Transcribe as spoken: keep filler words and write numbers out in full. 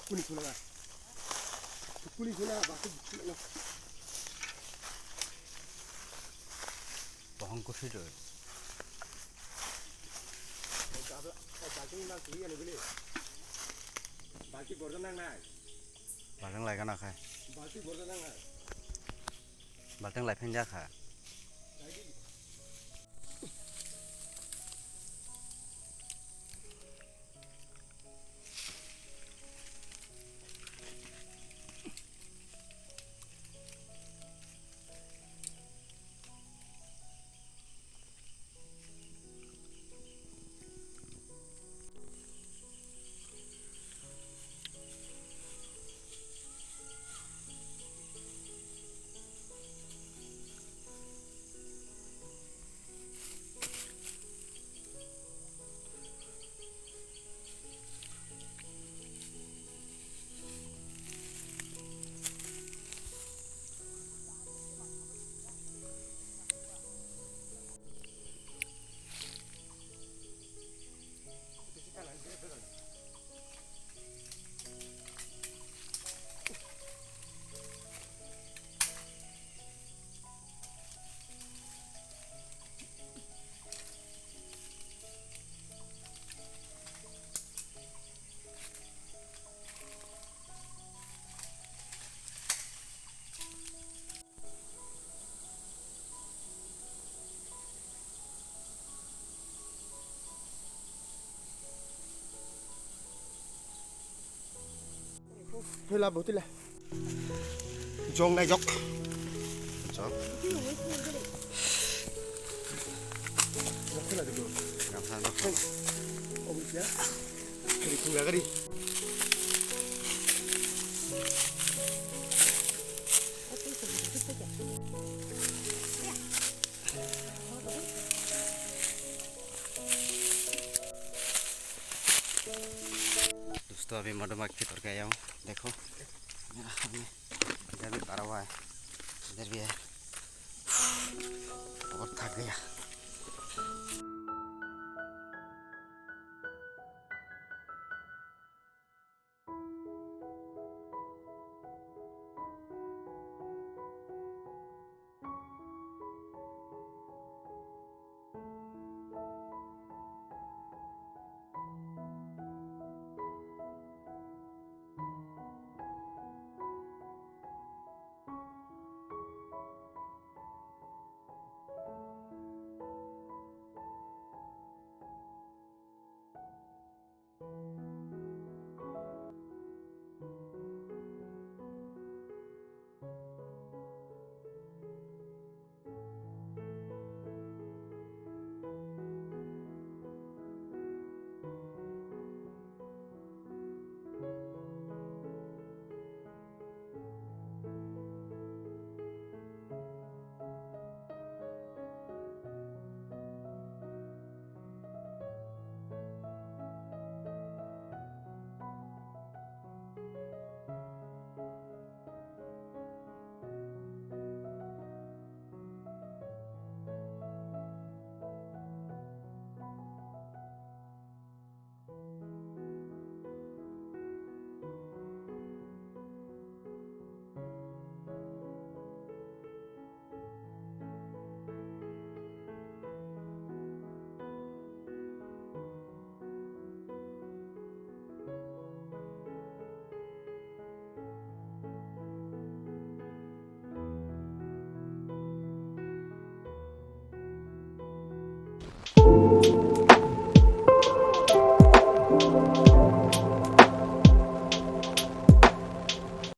Kuni kuna na. Kuni kuna ba. Bohong kusi do. Balti bordo nang nai. Balti bordo nang nai. Balti bordo nang nai. Balteng lai phinjak kha. Hela botila. Jong nai jok. Jok. Jok hela dulu. Gamsa jok. Obisya. Dari kula gari. दोस्तों, अभी मधुमक्खी तोड़ के आया हूँ, देखो। इधर भी भरा हुआ है, इधर भी है। बहुत थक गया।